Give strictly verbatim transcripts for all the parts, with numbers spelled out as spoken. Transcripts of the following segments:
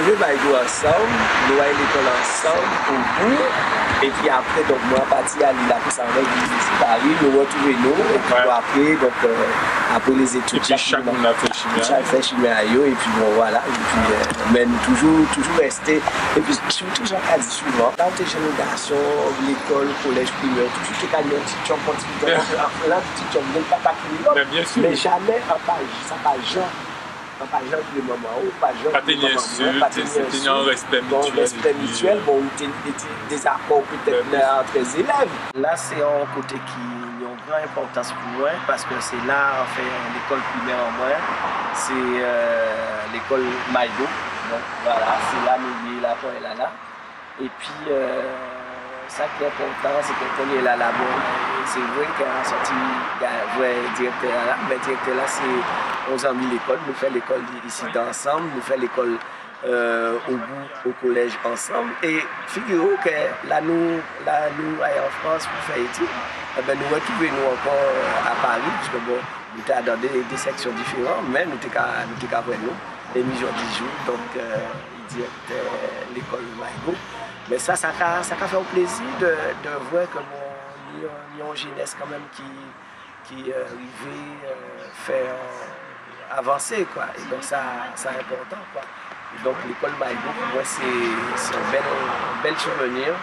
Nou Maygo ansanm, nou ay lékol ansanm, o bout. Epi apré, donk, mwen pati alé la pou sa, mwen vini isi Pari, nou rètrouvé nou, epi bon, apré, donk, euh, apré lézétid, chak moun la fè chimen a yo, epi bon, vwala. Epi, euh, mé nou toujou, toujou rèsté. Epi sirtou, jan ka di souvan, la ou té jenn gason, lékol, kolèj, primè, toujou té ka ni on ti tchonm, on ti tchonm, on ti tchonm, menm pa, pa ki minimòm, mé jamé an pa, sa pa jan An pa jan kriye manman ou, pa jan kriye manman mwen, pa té ni ensilt, té ni on rèspè mityèl, bon, ou té ni dé ti dézakò pétèt antrè zélèv. La sé on koté ki ni on gran enpòtans pou mwen, paskè sé la, anfen, lékol primè an mwen, sé, euh, lékol Maygo. Donk, vwala, sé la nou yé la, kon é la la. Epi, euh, sa ki enpòtan, sé ke kounyé-la, la, bon, sé vré ke an sòti vwè dirèktè-a la, mé dirèktè-la sé on zanmi lékol, nou fè lékol isi ansanm, nou fè lékol, euh, o bout, o kolèj ansanm. É figiré'w ke la nou, la nou ay an Frans pou fè étid, enben, nou rètrouvé nou ankò, euh, a Pari, paskè, bon, nou té adan dé, dé sèksyon diféran, mé nou té ka, nou té ka vwè nou, é ni jòdijou, donk, euh, dirèktè lékol Maygo. Mé sa, sa ka, sa ka fè'w plézi dè, dè vwè ke, bon, ni, ni on jénès kanmenm ki, ki, euh, rivé, euh, fè, euh, avansé, kwa. É donk sa, sa enpòtan, kwa. É donk lékol Maygo, pou mwen, sé, sé on bèl, on bèl souvenir.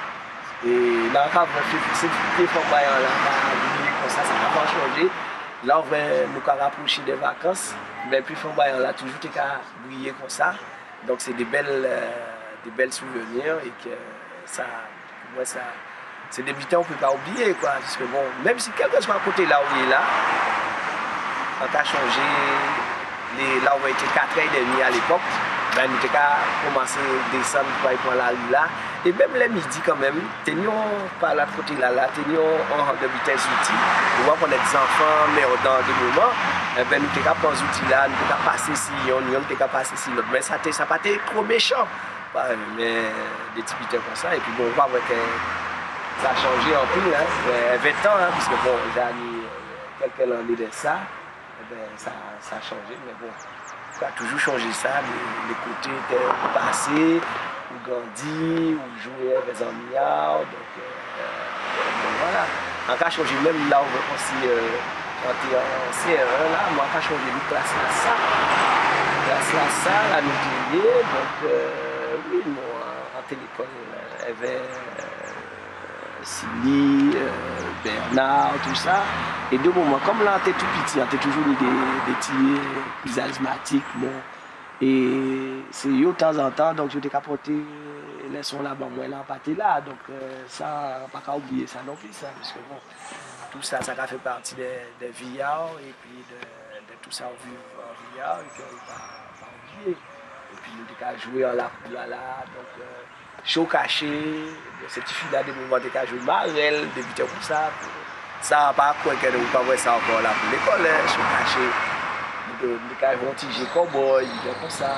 É la, an ka vwè, sé, sé, sé Fanm Bayan-la ka briyé konsa, sa ka pa chanjé. La, ou vwè, nou ka rapwoché dè vakans, mé épi Fanm Bayan-la toujou té ka briyé konsa. Donk sé dé bèl, euh, dé bèl souvenir é ke sa, pou mwen, sa, sé dé biten ou pé pa oubliyé, kwa. Paskè, bon, menm si kèlkèswa koté-la ou yé la, an ka chonjé, lè, la ou té katrè édmi a lépòk, ben, nou té ka koumansé désann pou alé pran lari-la. É menm lè midi kanmenm, té ni on, pa lat koté-la, la, té ni on, on, dé biten zouti. Ou ka konnèt zanfan, mé dan dé moman, enben, nou té ka pran zouti-la, nou té ka pasé si yonn, yonn té ka pasé si lòt. Mé sa té, sa pa té two méchan. Pa, mé dé ti biten konsa. Épi bon, ou ka vwè ke sa chanjé anpil, en. Ven tan, en, paskè bon, ja ni, euh, kèlkè lanné dè sa. Enben, sa, sa chanjé, mé bon, ou ka toujou chonjé sa, lé, lé koté ke ou pasé, ou grandi, ou jwé avè zanmi a'w, donk, euh, bon, vwala. An ka chonjé menm la, ou vwè konsi, euh, kan an té an C E un la, mwen an ka chonjé nou klas-la sa. Klas-la sa, la nou té yé, donk, euh, wi, nou, an, an té lékol, euh, avè, euh, Sili, euh, Bernard, tousa. É dè moman, kòm la, an té tou piti, an té toujou ni dé, dé ti, euh, kriz azmatik, bon. É sé yo, tanzantan, donk, yo té ka pòté, euh, lèson-la ban mwen, lè an pa té la. Donk, euh, sa, an pa ka oubliyé sa non plis, sa, paskè, bon, tousa, sa ka fè pati dè, dè vi a'w, épi dè, dè tousa ou viv an vi a'w, é ke ou pa, pa oubliyé. Épi nou té ka jwé an lakou-la, la, donk, euh, Cho kaché, sé tifi-la, dè moman, té ka jwé marèl, dé biten konsa. Sa, an pa kwè ke nou pa vwè sa ankò la pou lékol, en, cho kaché. Nou té, nou té ka jwé on ti jé kòbòy, biten konsa.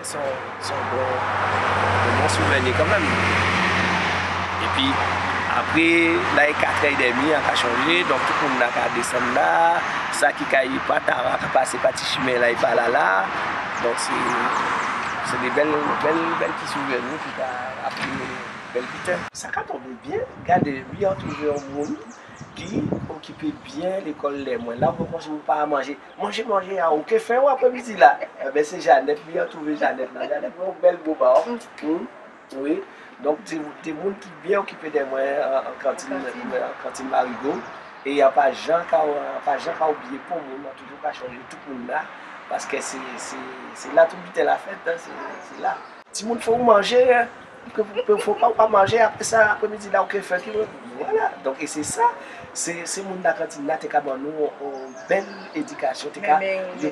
Sé on, sé on bon, on bon souvni kanmenm. Épi, apré, la, é katrè édmi, an ka chonjé, donk tout moun-la ka désann la, sa ki kay pa Tara, ka pasé pa ti chimen-la, é pa la, la. Donk, sé, sé dé bèl, bèl, bèl ti souvni ki ka rapélé bèl biten. Sa ka tonbé byen, gadé, mi an touvé on moun ki okipé byen lékol lè mwen la, ou konsi ou pa manjé. Manjé, manjé, a, ou ké fen, ou, aprémidi-la. Enben, sé Janèt, mi an touvé Janèt la. Janèt, on bèl bo ba'w. Wi. Donk, dé, dé moun ki byen okipé dè mwen an, an kantin, an kantin Marigo. É an pa jan ka, an pa jan ka oubliyé pon moun, an toujou ka chonjé tout moun-la, paskè sé, sé, sé la tout biten-la fèt, en, sé, sé la. Timoun, fò ou manjé, en. Fò, fò, fò pa ou pa manjé, apré sa, aprémidi-la, ou ké fè ki, vwala. Donk, é sé sa, sé, sé moun-la kantin-la té ka ban nou on, on bèl édikasyon, té ka, yo,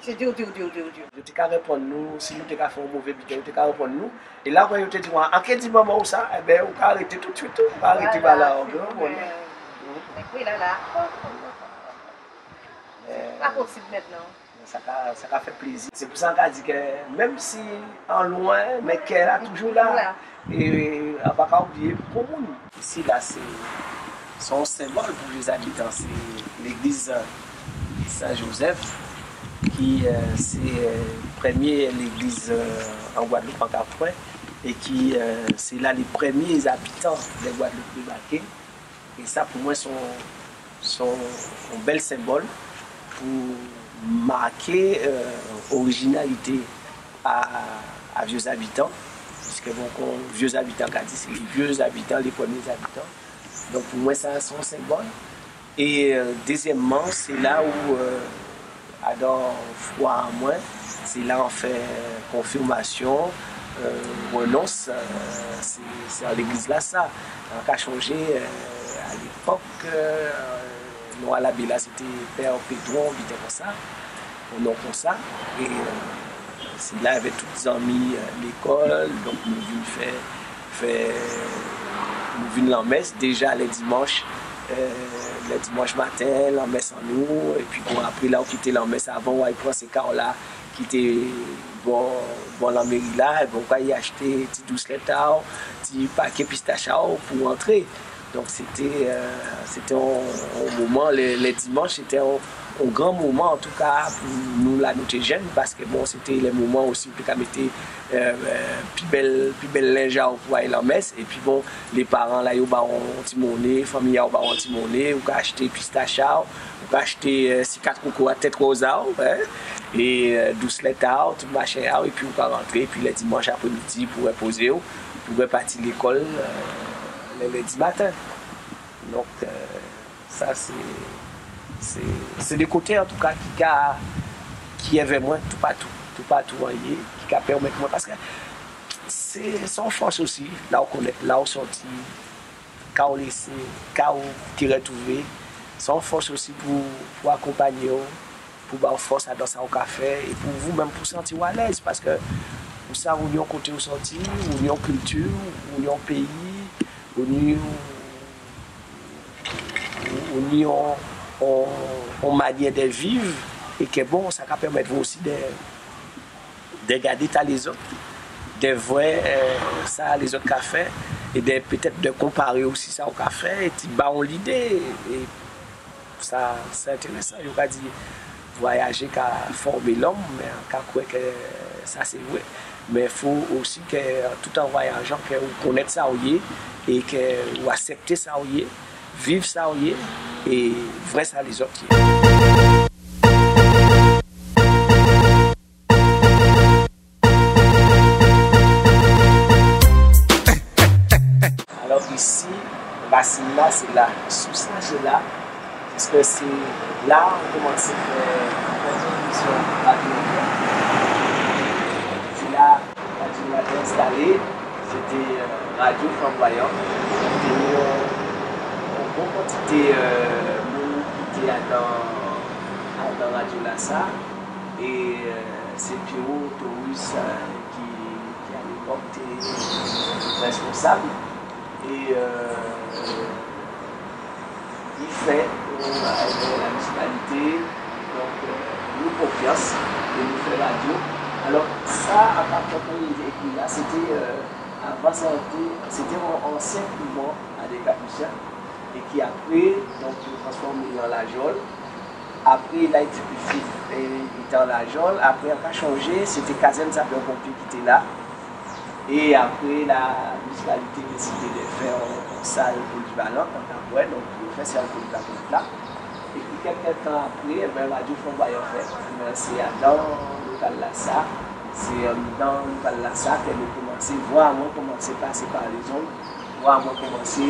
sé di, di, di, di, di. Yo té ka réponn nou, si nou té ka fè on mové biten, yo té ka réponn nou. É la, kan yo té di mwen, an ké di manman'w sa, enben, ou ka arété toutswit, ou ka arété ba la, ou ké réponn. Wi, la, la. Pa posib mentnan. Sa ka, sa ka fè plézi. Sé pou sa an ka di ke menm si an lwen, mé kè-la toujou la. Toujou la. É an pa ka oubliyé pon moun. Isi-la, sé, sé on senbòl pou lé zabitan, sé légliz Sen Jozèf. ki, euh, sé, euh, prèmyé légliz, euh, an Gwadloup an ka kwè, é ki, euh, sé la lé prèmyé zabitan dè Gwadloup débaké. É sa, pou mwen, sé on, sé on bèl senbòl pou maké, euh, orijinalité a, a Vyé Zabitan. Piskè, bon, kon Vyé Zabitan ka di, sé lé vyé zabitan, lé prèmyé zabitan. Donk, pou mwen, sa, sé on senbòl. É, euh, dézyèmman, sé la ou, euh, adan fwa an mwen, sé la an fè konfimasyon, euh, renons, euh, sé, sé an légliz-lasa. An ka chonjé, euh, a lépòk, euh, non a labé-la, sé té Pè Pétwon, biten konsa, on non konsa. É, euh, sé la, avè tout zanmi, euh, lékòl, donk, nou vin fè, fè, nou vin lanmès déja lè dimanch, euh, lè dimanch maten, lanmès an nou, épi, bon, apré la, ou kité lanmès avan, ou ay pran sé kar-la ki té bò, bò lanméri-la, é bon, ou kay achté ti douslèt a'w, ti paké pistach a'w pou antré. Donk, sé té, euh, sé té on, on moman, lè, lè dimanch, sé té on, on gran moman, antouka, pou nou la, nou té jenn, paskè, bon, sé té lè moman osi, ou té ka mété, euh, euh, pi bèl, pi bèl lenj a'w pou ay lanmès, épi, bon, lé paran-la, yo ba'w on ti moné, fanmi a'w ba'w on ti moné, ou ka achté pistach a'w, ou ka achté, euh, si kat koko a tèt wòz a'w, hen, é, euh, douslèt a'w, tout machin a'w, épi ou ka rantré, épi lè dimanch aprémidi pou répozé'w, pou répati lékòl, euh, lè lendi maten. Donk, euh, sa sé, sé, sé dé koté, antouka, ki ka, ki èvè mwen toupatou, toupatou an yé, ki ka pèmèt mwen, paskè sé, sé on fòs osi, la ou konnèt, la ou sòti, ka ou lésé, ka ou té rètwouvé, sé on fòs osi pou, pou akonpanyé'w, pou ba'w fòs adan sa ou ka fè, é pou vou menm pou santi'w alèz, paskè ou sav ou ni on koté ou sòti, ou ni on kilti, ou ni on péyi, ou ni, ou ni on, on, on mannyè dè viv, é kè bon, sa ka pèmèt vou osi dè, dè gadé ta lézòt, dè vwè, euh, sa lézòt ka fè, é dè pétèt dè konparé osi sa ou ka fè, é ti ba'w on lidé, é sa, sé entérésan. Yo ka di vwayajé ka fòmé lòm, mé an ka kwè kè sa sé vré. Mé fo osi kè, tout an vwayajan, kè ou konnèt sa ou yé, é kè ou aksèpté sa ou yé, viv sa ou yé, é vwè sa lézòt yé. Alò, isi, rasin-la, sé la, sous-la, sé la, paskè sé la nou koumansé fè, fè émisyon radyo. Sé la radyo-la té enstalé, sé té, euh, radyo Flanbwayan. Té ni on, on bon kantité, euh, moun ki té adan, adan radyo-lasa. É, euh, sé Pierrot Taurus, euh, ki, ki a lépòk té rèskonsab. É, euh, i fè, euh, avè la minisipalité, donk, euh, nou konfyans, é nou fè radyo. Alò, sa, a pa fè kon i ékri la, sé té, euh, avan sa, sé té, sé té on ansyen kouvan a dé Kapityen, é ki apré, donk, yo transfòmé'y an lajòl. Apré, la, i té, i té an lajòl. Apré, an ka chonjé, sé té kazèn sapè-ponpyé ki té la. É apré, la minisipalité désidé dè fè on, on sal polivalan, an ka kwè, donk, yo fè sal polivalan-la. Épi, kèlkè tan apré, ében, radyo Flanbwayan fèt. Ében, sé adan lokal-lasa, sé anndan lokal-lasa kè nou koumansé, vwa mwen koumansé pasé pa lézond, vwa mwen koumansé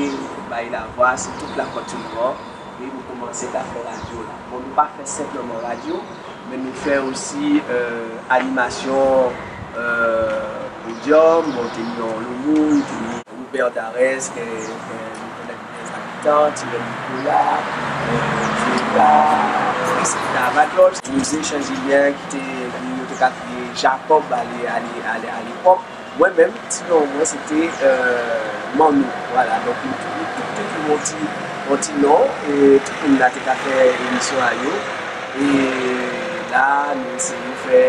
bay lavwa si tout lakòt sou Lyon, é nou koumansé ka fè radyo-la. Bon, nou pa fè senpleman radyo, mé nou fè osi, euh, animasyon, euh, podyòm, bon, té ni on lòt moun, té ni Robert Darès, kè, kè nou konnèt byen, Zabitan, Tirèl Nicolas, euh, Zéta, Priscilla Matlot, José Saint-Julien, ki té, ki nou té ka kriyé Jacob a lé, a lé, a lé, a lépòk. Mwen menm, ti non mwen, sé té, euh, Manno. Vwala, donk, nou tout, nou tout té ni on ti, on ti non, é tout moun-la té ka fè émisyon a yo. É la, nou éséyé fè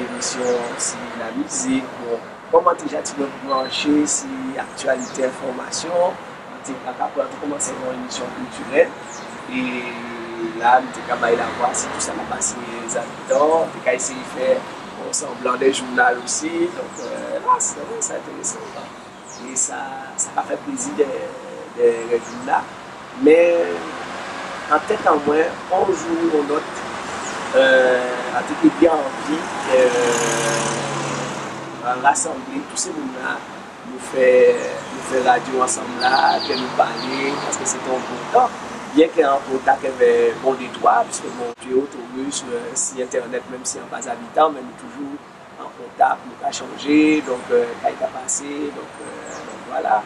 émisyon si lamizik. Bon, kòm an té ja ti bwen branché si aktyalité, enfòmasyon, an té, an ka, an té koumansé on émisyon kiltirèl. É La, nou té ka bay lavwa, sitou sa ka pasé Zabitan, nou té ka éséyé fè on sanblan dè jounal osi. Donk, euh, la, sé vré, sa entérésan. É sa, sa ka fè plézi dè, dè rèv la. Mé an tèt an mwen, on jou ou on lòt, euh, an té ké byen anvi, euh, rasanblé tout sé moun-la, nou fè, nou fè radyo ansanm la, kè nou palé, paskè sé té on bon tan. Byen kè an kontak avè on dé twa, paskè bon, Pierrot Taurus, euh, si entènèt, menm si an pa Zabitan, mé nou toujou an kontak, nou ka chanjé, donk, euh, kay ka pasé, donk, euh, donk vwala.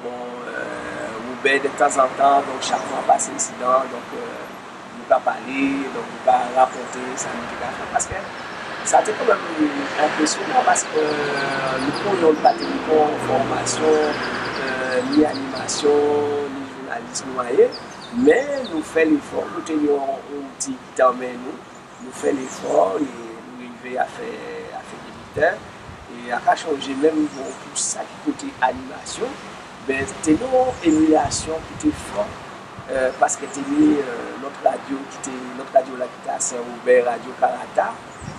Bon, euh, Wobè, dè tanzantan, donk, chak fwa an pasé isidan, donk, euh, nou ka palé, donk, nou ka rakonté sa nou té ka fè. Paskè sa té kanmenm enprésyonan, paskè, euh, nou, pou nou, nou pa té ni kon fòmasyon, euh, ni animasyon, ni jounalis, nou ayen, mé nou fè léfò, nou té ni on, on zouti ki té an men nou, nou fè léfò é nou rivé a fè, a fè dé biten. É an ka chonjé menm, bon, pou sa ki koté animasyon, ben, té ni on émilasyon ki té fò, euh, paskè té ni, euh, lòt radyo ki té, lòt radyo-la ki té a Sen-Wobè, Radyo Karata,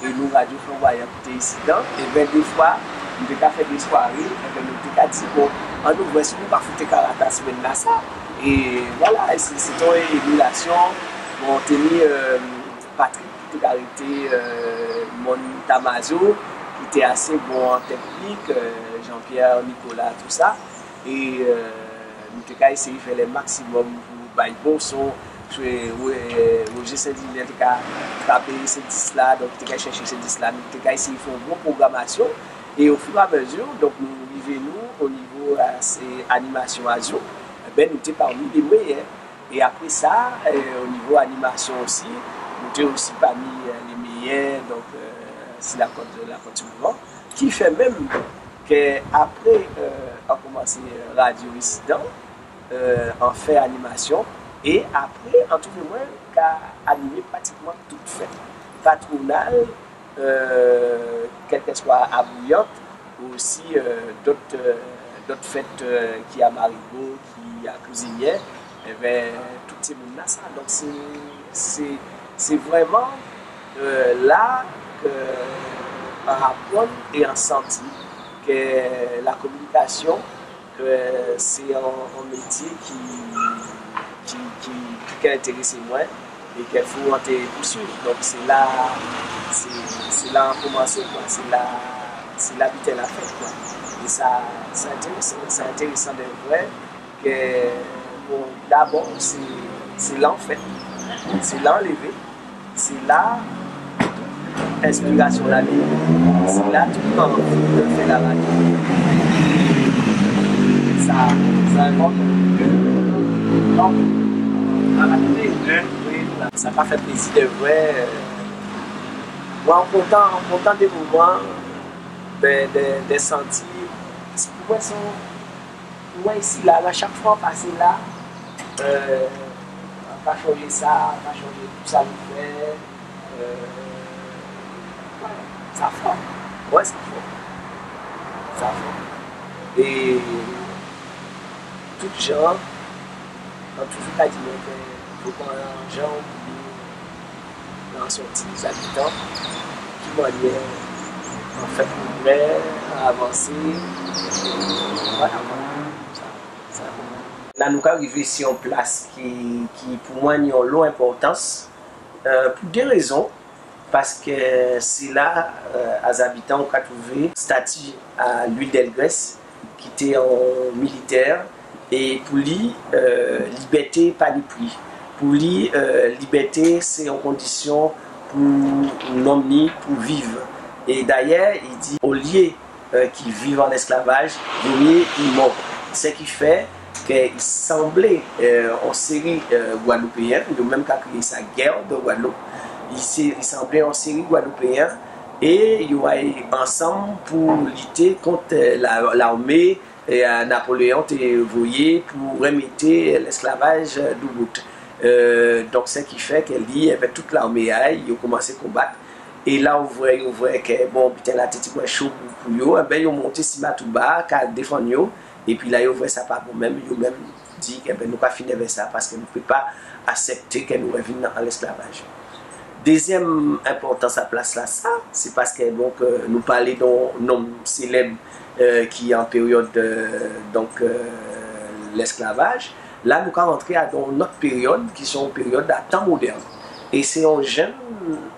é nou, Radyo Flanbwayan ki té isidan. É ben, défwa, nou té ka fè dé swaré, é ben, nou té ka di, bon, annou vwè si nou pa fouté Karata simenn-lasa. É vwala, é sé, sé té on émilasyon. Bon, té ni, euh, Patrick ki té ka rété, euh, Mòn Tamazo, ki té asé bon an tèknik, euh, Jean-Pierre Nicolas, tousa. É, euh, nou té ka éséyé fè lè maksimòm pou bay bon son. Ro-, euh, Roger Saint-Didier té ka trapé sé dis-la, donk té ka chèché sé dis-la. Nou té ka éséyé fè on bon pwogramasyon. É ofiramézi, donk nou rivé nou o nivo, euh, sé animasyon a Zio, ében, nou té pami lé méyè. É apré sa, euh, o nivo animasyon osi, nou té osi pami, euh, lé méyè, donk, euh, si la Kòt, la Kòt-di-Mouvan, ki fè menm kè apré, euh, an koumansé radyo isidan, euh, an fè animasyon, é apré, an touvé mwen ka animé pratikman tout fèt patwonal, euh, kèlkèswa a Bouyant, osi, euh, dòt, euh, dòt fèt, euh, ki a Marigo, ki a Kouzinyè, ében, tout sé moun-lasa. Donk, sé, sé, sé vrèman, euh, la kè an aprann é an santi kè la kominikasyon, euh, sé on, on métyé ki, ki, ki, ki ka entérésé mwen é kè fo an té pousuiv. Donk, sé la, sé, sé la an koumansé, kwa. Sé la, sé la biten-la fèt, kwa. É sa, sa entérésan, sa entérésan dè vwè kè, bon, dabò, sé, sé la an fèt, sé la an lévé. Sé la tout enspirasyon-la vini. Sé la tout anvi dè fè la radyo. Sa, sa enpòtan. Donk, wi, sa ka fè plézi dè vwè. Mwen, an kontan, an kontan dè moman, dè, dè, dè santi, pou mwen, sé Mwen isi la, la, chak fwa an pasé la, euh, an ka chonjé sa, an ka chonjé tout sa nou fè, euh, wè, sa fò. Wè, sa fò. Sa fò. É tout jan, an toujou ka di mwen kè fo pran jan pou nou la sòti Zabitan, ki mannyè, an fè pwogrè, an avansé, vwala, vwala. Sa, sa. La, nou ka rivé si on plas ki, ki, pou mwen, ni on lo enpòtans, euh, pou dé rézon. Paskè sé la, euh, a Zabitan, ou ka touvé stati a Louis Delgrès, ki té on militè, é pou li, euh, libèté pa ni pri. Pou li, euh, libèté sé on kondisyon pou nonm-li pou viv. É dayè, i di, olyé, euh, ki viv an èsklavaj, vo myé i mò. Sé ki fè kè i sanblé, euh, on séri, euh, Gwadloupéyen, yo menm ka kriyé sa guerre de Guadeloupe. I sé, i sanblé on séri Gwadloupéyen, é yo ay ansanm pou lité kont, euh, la, larmé, é, euh, Napoléon té voyé pou rèmèt, euh, lèsklavaj, euh, doubout. Euh, donk, sé ki fè kè li, avèk tout larmé a'y, yo koumansé konbat. É la ou vwè, yo vwè kè, bon, biten-la té tibwen cho pou, pou yo, ében, yo monté si Matouba, ka défann yo. Épi la, yo vwè sa pa bon menm, yo menm, Di ke, ben, nou ka fini avè sa, paske nou pé pa aksepté ke nou rèvin an lesklavaj. Dézièm enpòtans a plas-lasa, sé paske, donk, euh, nou palé d'on nonm sélèb, euh, ki an périòd, euh, donk, euh, lesklavaj. La, nou ka rantré a, dan on lòt périòd, ki sé on périòd a tan modèn. É sé on jenn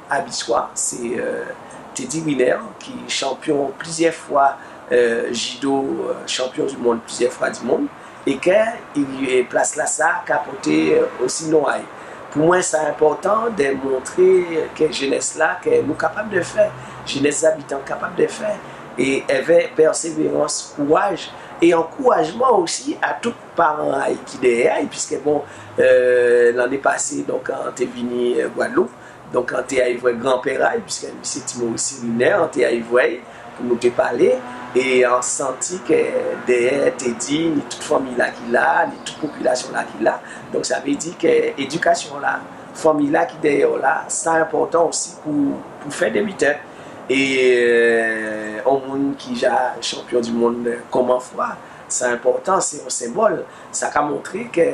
Abiswa, sé, euh, Teddy Riner, ki chanpyon pliziè fwa, euh, jido, euh, chanpyon di monn pliziè fwa di monn, é ke, é plas-lasa ka pòté, euh, osi non a-y. Pou mwen, sa enpòtan dè montré ke jénès-la, ke nou kapab dè fè, jénès Zabitan kapab dè fè, é èvè pèsévérans, kouraj, é ankourajman osi a tout paran a-y ki dèyè a-y, piske, bon, euh, lanné pasé, donk, an té vini, euh, Gwadloup, donk, an té ay vwè granpè a-y, piske li sé Ti Moris Riner, an té ay vwè-y pou nou té palé, é an santi ke dèyè Teddy, ni tout fanmi-la ki la, ni tout popilasyon-la ki la. Donk, sa vé di ke édikasyon-la, fanmi-la ki dèyè-w la, sa enpòtan osi pou, pou fè dé biten. É, euh, on moun ki ja chanpyon di monn, euh, konbyen fwa, sa enpòtan, sé on senbòl. Sa ka montré ke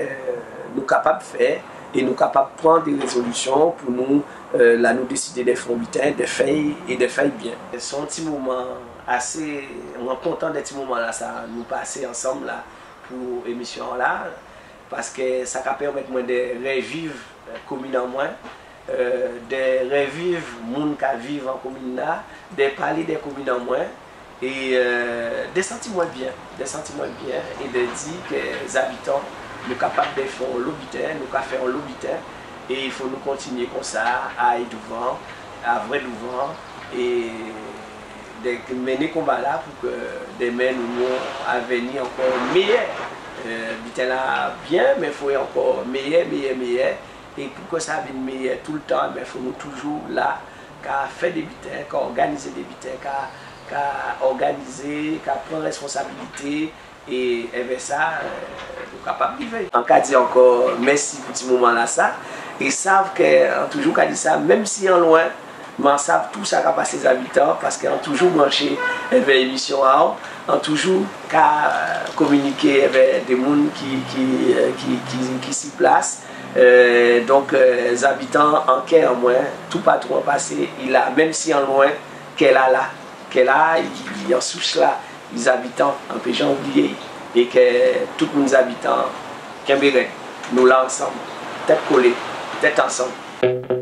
nou kapab fè é nou kapab pran dé rézolisyon pou nou, euh, la nou désidé dè fè on biten, dè fè-y é dè fè-y byen. Sé on ti moman asé, mwen kontan dè ti moman-lasa nou pasé ansanm la pou émisyon-la, paske sa ka pèmèt mwen dè rèviv, euh, komin an mwen, euh, dè rèviv moun ka viv an komin-la, dè palé dè komin an mwen, é, euh, dè santi mwen byen, dè santi mwen byen, é dè di ke Zabitan, nou kapab dè fè onlo biten, nou ka fè onlo biten, é fò nou kontinyé konsa, ay douvan, a vwè douvan, é dè mennen konba-la pou ke dèmen nou ni on avèni ankò méyè. Euh, biten-la byen, mé fò ankò méyè, méyè, méyè. É pou ke sa vin méyè toultan, ében, fò nou toujou la, ka fè dé biten, ka òganizé dé biten, ka, ka òganizé, ka pran rèsponsabilité, é èvè sa, euh, nou kapab rivé. An ka di ankò mèsi pou ti moman-lasa, é sav ke, an toujou ka di sa, menm si an lwen, mé an sav tou sa ka pasé Zabitan, paske an toujou branché èvè émisyon a-w, an toujou ka, euh, kominiké èvè dé moun ki, ki, euh, ki, ki, ki si plas. Euh, donk, euh, Zabitan an kè an mwen, toupatou an pasé, i la, menm si an lwen, kè-la la, kè-la, i, i an souch-la, i Zabitan, an pé jan oubliyé-y, é kè tout moun Zabitan, kenbé rèd, nou la ansanm, tèt kolé, tèt ansanm.